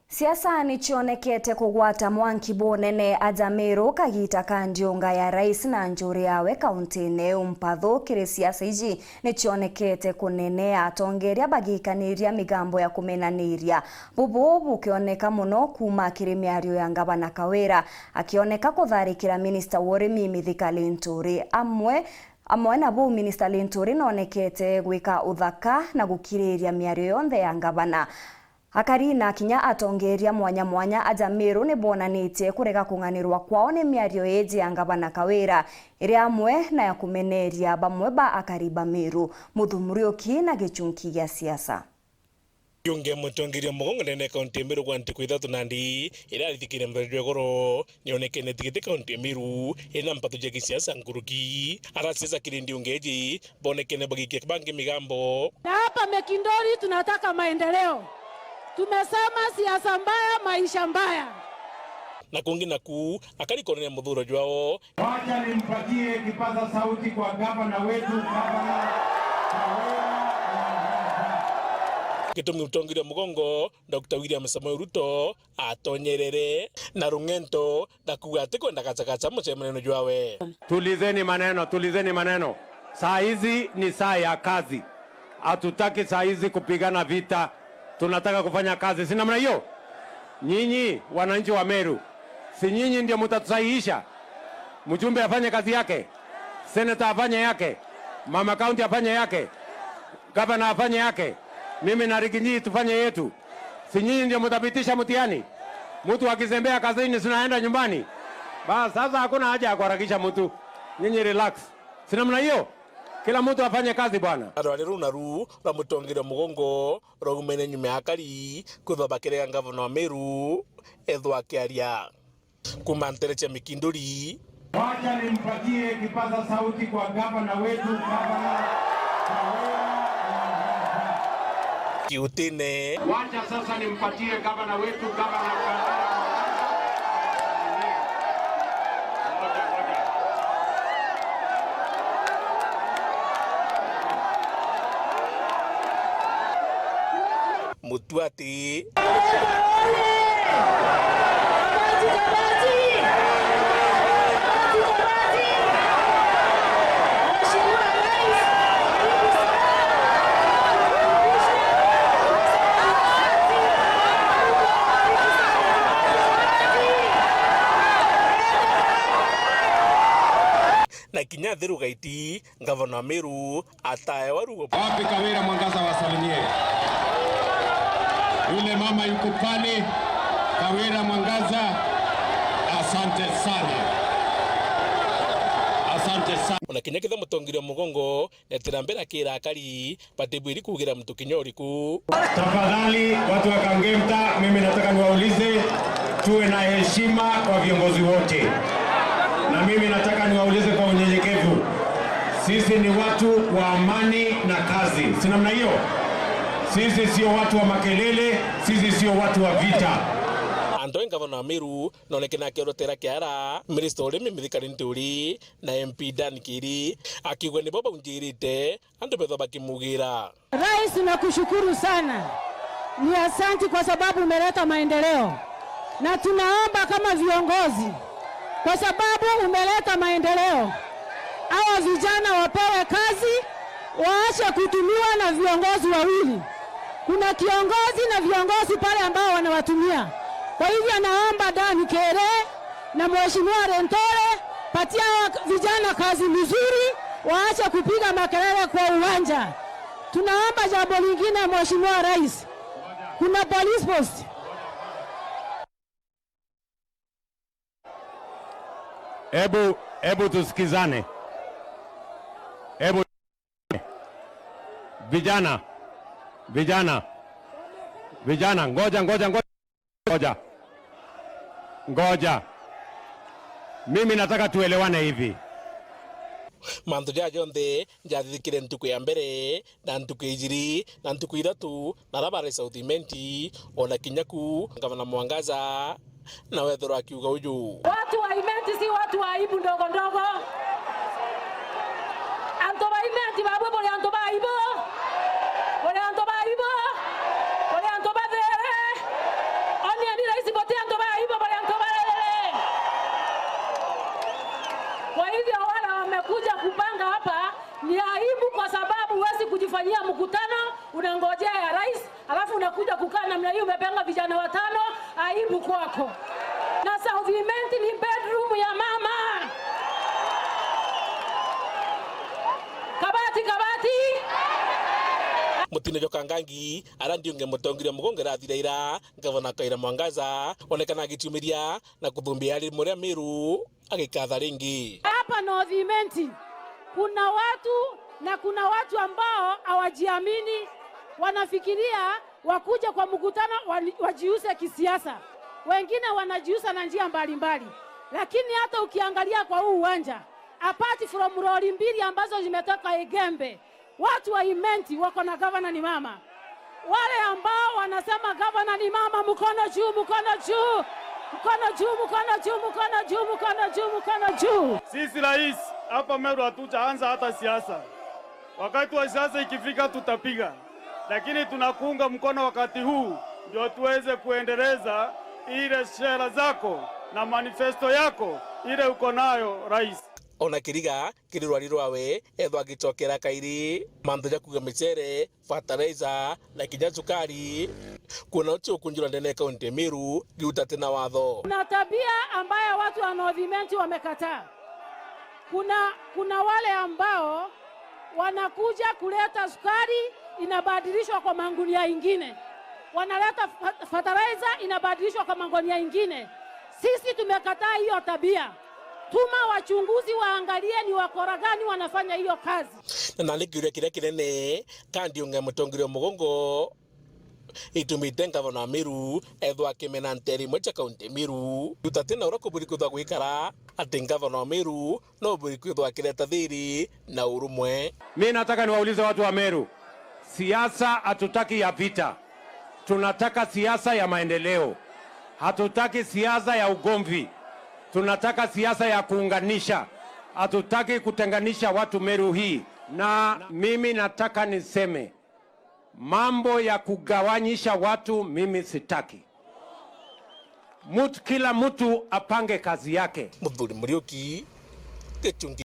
Siasa nichionekete kugwata mwanki bonene ajamero kagita kandionga ya rais na njuri yawe kaunti-ini umpatho kiri siasa iji nichionekete kunene atongeria bagikaniria migambo ya kumenaniria bubu bukioneka muno kuma kiri miario ya ngabana Kawira akioneka kutharikira minister wa urimi Mithika Linturi amwe nabo minister Linturi nonekete gwika uthaka na gukiriria miario yonthe ya ngabana. Akarina kinya atongeria mwanya mwanya ajamiru ni bonanitie kurega kunganirwa kwao ni miario eji ya ngabana Kawira iri amwe na ya kumeneria bamwe ba akariba Meru Muthu Muriuki na gichunki gya siasa. Yunge mutongeria mugongo nene kaunti Meru kwa ntiku ithatu na ndi ira rithikire mbere goro nionekene tigite kaunti Meru ina mpatu ja gisiasa nguruki arasiasa kirindi ungeji bonekene bagike bangi migambo. Na hapa Mekindori tunataka maendeleo. Tumesema siasa mbaya, maisha mbaya. Na kungi na ku akalikonea muthuro jwao. Wacha nimpatie kipaza sauti kwa gavana wetu, gavana Kawira. Gitumi mutongiria mugongo Dr. William Samoei Ruto atonyerere na rung'ento ndakuga ati kwenda kachakacha mucemanio jwawe. Tulizeni maneno, tulizeni maneno. Saa hizi ni saa ya kazi. Hatutaki saa hizi kupigana vita. Tunataka kufanya kazi, si namna hiyo? Nyinyi wananchi wa Meru, si nyinyi ndio mtatusahihisha? Mjumbe afanye kazi yake, senator afanye yake, mama county afanye yake, governor afanye yake, mimi na Riginyi tufanye yetu. Si nyinyi ndio mtapitisha mtihani? Mtu akizembea kazini sinaenda nyumbani. Bas sasa hakuna haja ya kuharakisha mtu. Nyinyi relax. Si namna hiyo? Kila mtu afanye kazi bwana. Arwari runaru ramutongira mugongo rogumene nyuma akari kwithwa ngavana wa Meru ethwa akiaria kuma ntere Mikinduri. Wacha nimpatie kipaza sauti kwa gavana wetu, gavana Kawira. Kiutine. Wacha sasa nimpatie gavana wetu, gavana Kawira. Mutuati. Na kinya thirugaiti gavana Meru atae warugo. Wapi Kawira Mwangaza wasalimie. Yule mama yuko pale, Kawira Mwangaza, asante sana. Asante sana. Ona kinya kitha mutongiria mugongo netera mbere akirakari batibwiri kugira mtu kinyoriku. Tafadhali watu wa Kangemta, mimi nataka niwaulize tuwe na heshima kwa viongozi wote. Na mimi nataka niwaulize kwa unyenyekevu. Sisi ni watu wa amani na kazi. Si namna hiyo? Sisi sio watu wa makelele, sisi sio watu wa vita. Andoe gavana wa Meru nonekena akiorotera kiara minister urimi Mithika Linturi na MP Dan Kiri akiuga nibo baunjirite andu betho bakimugira. Rais, nakushukuru sana. Ni asanti kwa sababu umeleta maendeleo. Na tunaomba kama viongozi, kwa sababu umeleta maendeleo, hawa vijana wapewe kazi, waache kutumiwa na viongozi wawili. Kuna kiongozi na viongozi pale ambao wanawatumia. Kwa hivyo naomba Dan Kere na Mheshimiwa Rentore, patia vijana kazi nzuri, waache kupiga makelele kwa uwanja. Tunaomba jambo lingine Mheshimiwa Rais. Kuna police post. Hebu tusikizane. Hebu vijana, vijana, vijana, ngoja, ngoja, ngoja, ngoja. Mimi nataka tuelewane hivi. Mandu ja jonthe njathithikire ntuku ya mbere na ntuku ijiri na ntuku ithatu na rabare South-Imenti ona kinyaku gavana Mwangaza na wethero akiuga uyu. Watu wa Imenti si watu wa aibu ndogo ndogo. Anto ba Imenti babwe bole anto ba aibu. Bole anto ba aibu. Bole anto ba there. Oni namna hii, umepenga vijana watano, aibu kwako. Na South Imenti ni bedroom ya mama. Kabati kabati. Mutino Jokangangi arandiunge mutongiria mugongera thiraira gavana Kaira Mwangaza onekana agitumiria na kuthumbia ari muria Meru agikatha ringi. Hapa North Imenti kuna watu na kuna watu ambao hawajiamini, wanafikiria wakuja kwa mkutano wajiuse kisiasa. Wengine wanajiusa na njia mbalimbali. Lakini hata ukiangalia kwa huu uwanja, apart from lori mbili ambazo zimetoka Igembe, watu wa Imenti wako na gavana ni mama. Wale ambao wanasema gavana ni mama, mkono juu, mkono juu, mkono juu, mkono juu, mkono juu, mkono juu, mkono juu. Sisi rais hapa Meru hatujaanza hata siasa. Wakati wa siasa ikifika tutapiga, lakini tunakuunga mkono wakati huu ndio tuweze kuendeleza ile sera zako na manifesto yako ile uko nayo rais. Ona kiriga kiri rwari rwawe ethwa agicokera kairi manthu ja kuga micere fertilizer na kinya cukari kuona ucio ukunjura ndene kaunti Meru giutate na watho. Kuna tabia ambayo watu wa North Imenti wamekataa. Kuna wale ambao wanakuja kuleta sukari inabadilishwa kwa mangunia ingine, wanaleta fertilizer inabadilishwa kwa mangunia ingine. Sisi tumekataa hiyo tabia. Tuma wachunguzi waangalie ni wakora gani wanafanya hiyo kazi. Na nalikiuria kiria kinene kandi unge mutongirio mugongo itumite gavana Meru ethwa akimena nteri mwe cha kaunti Meru utatena uria kuburi kwithwa gwikara ati gavana Meru no buri kwithwa akireta thiri na urumwe. Mimi nataka niwaulize watu wa Meru, siasa hatutaki ya vita, tunataka siasa ya maendeleo. Hatutaki siasa ya ugomvi, tunataka siasa ya kuunganisha. Hatutaki kutenganisha watu Meru hii. Na mimi nataka niseme, mambo ya kugawanyisha watu mimi sitaki. Kila mtu apange kazi yake. Muthuri Muriuki, Gĩchungi.